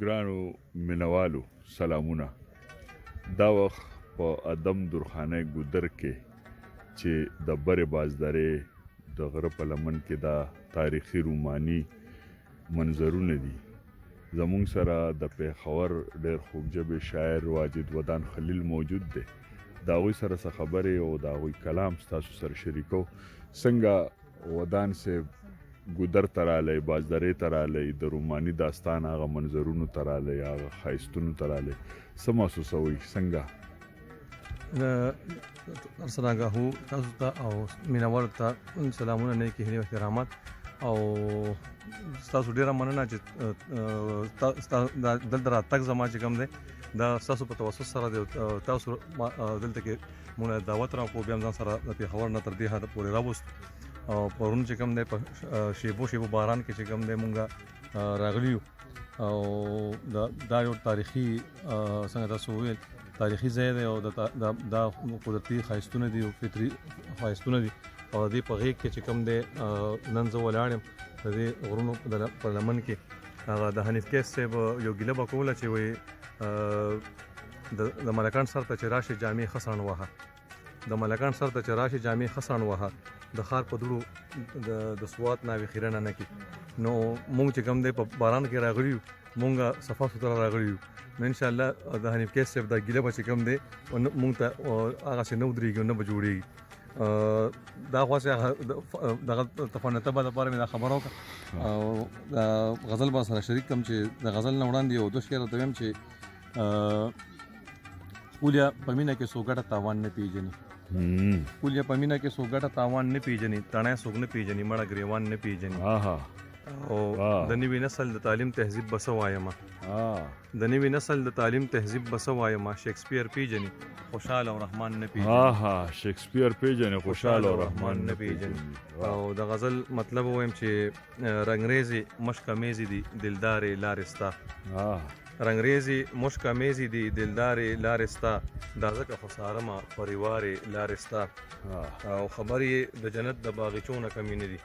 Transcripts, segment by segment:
ګرانو مینوالو سلامونه. دا وخت په ادم درخانۍ ګودر کې چې د برې بازدرې د غره په لمن کې دا تاریخي روماني منظرونه دي، زمونږ سره د پېښور ډېر خوږ ژبی شاعر واجد ودان خلیل موجود دی. د هغوی سره څه خبرې او د هغوی کلام ستاسو سره شریکو. څنګه ودان صاحب ګودر ته رالی، بازدرې ته رالی، د روماني داستان هغه منظرونو ته رالی، هغه ښایستونو ته رالی، څه محسوسوئ؟ څنګه؟ ارسلاګاهو تاسو ته او مینوالو ته سلامونه، نیکې هیلې او احترامات، او تاسو ډیره مننه چې دلته راتګ زما چې کوم دی دا تاسو په توسط سره دی. تاسو دلته کې مونږ دعوت راکړو، بیا ځان سره د پېښور نه تر دې حده پورې راوست، او پرون چې کوم دی په شیبو شیبو باران کې چې کوم دی مونږ راغلي یو. او دا یو تاریخي، څنګه تاسو وویل، تاریخي ځای دی او دا قدرتي ښایستونه دي او فطري ښایستونه دي، او د دې په غېږ کې چې کوم دی نن زه ولاړ یم. د دې غرونو په لمن کې هغه د حنیف قیس صاحب یو ګیله به کوله چې وایي د ملکان سر ته چې راشي جامې ښه ساڼ وهه، د ملکان سر ته چې راشي جامې ښه ساڼ وهه، د ښار په دوړو د سوات ناوې خیرنه نه کړي. نو مونږ چې کوم دی په باران کې راغلي یو، مونږ صفا سوتره راغلي یو، نو انشاءالله د حنیف قیس صاحب دا ګیله به چې کوم دی مونږ ته هغسې نه ودرېږي او نه به جوړېږي. دا خو هسې دغه تفنطبه لپاره مې دا خبره وکړه، او دا غزل به سره شریک کړم چې د غزل نه وړاندې یو دوه شعر ورته وایم چې ښکلیا په مینه کې څوک ګټه تاوان نه پېژني، ښکلیا په مینه کې څوک ګټه تاوان نه پېژني، تڼی څوک نه پېژني، مړه ګریوان نه پېژني. او د نوي نسل د تعلیم تهذیب به څه وایم، د نوي نسل د تعلیم تهذیب به څه وایم، شیکسپیر پېژني خوشحال او رحمان نه پېژني. شیکسپیر پېژني خوشحال او رحمان نه پېژني. او د غزل مطلب وایم چې رنګریزې مشک امیزې دي دلدارې لارې ستا، رنګریزې مشک امیزې دي دلدارې لارې ستا، دا ځکه خو څارمه پریوارې لارې ستا. او خبر یې د جنت د باغچو نه کمې نه دي،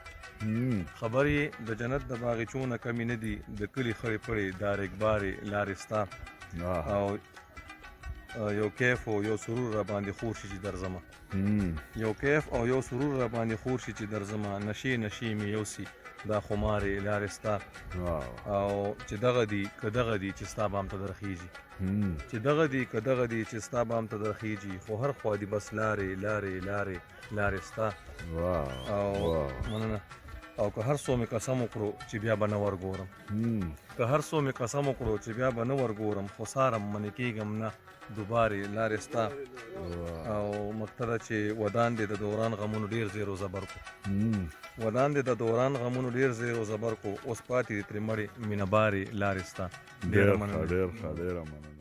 خبر یې د جنت د باغچو نه کمې نه دي، د کلي خړې پړې دا ریګبارې لارې ستا. او یو کیف او یو سرور را باندې خور شي چې درځمه، یو کیف او یو سرور را باندې خور شي چې درځمه، نشې نشې مې یوسي دا خمارې لارې ستا. او چې دغه دي که دغه دي چې ستا بام ته درخیږي، چې دغه دي که دغه دي چې ستا بام ته درخیږي، خو هر خوا دي بس لارې لارې لارې لارې ستا. او مننه. او که هر څو مې قسم وکړو چې بیا به نه ورګورم، که هر څو مې قسم وکړو چې بیا به نه ورګورم، خو څارم منې کېږم نه دوبارې لارې ستا. او مقتده چې ودان دې د دوران غمونو ډېر زیر و زبر کو، ودان دې د دوران غمونو ډېر زیر و زبر کو، اوس پاتې دي ترې مړې مینه بارې لارې ستا. ډېره مننه، ډېر ښه، ډېره مننه.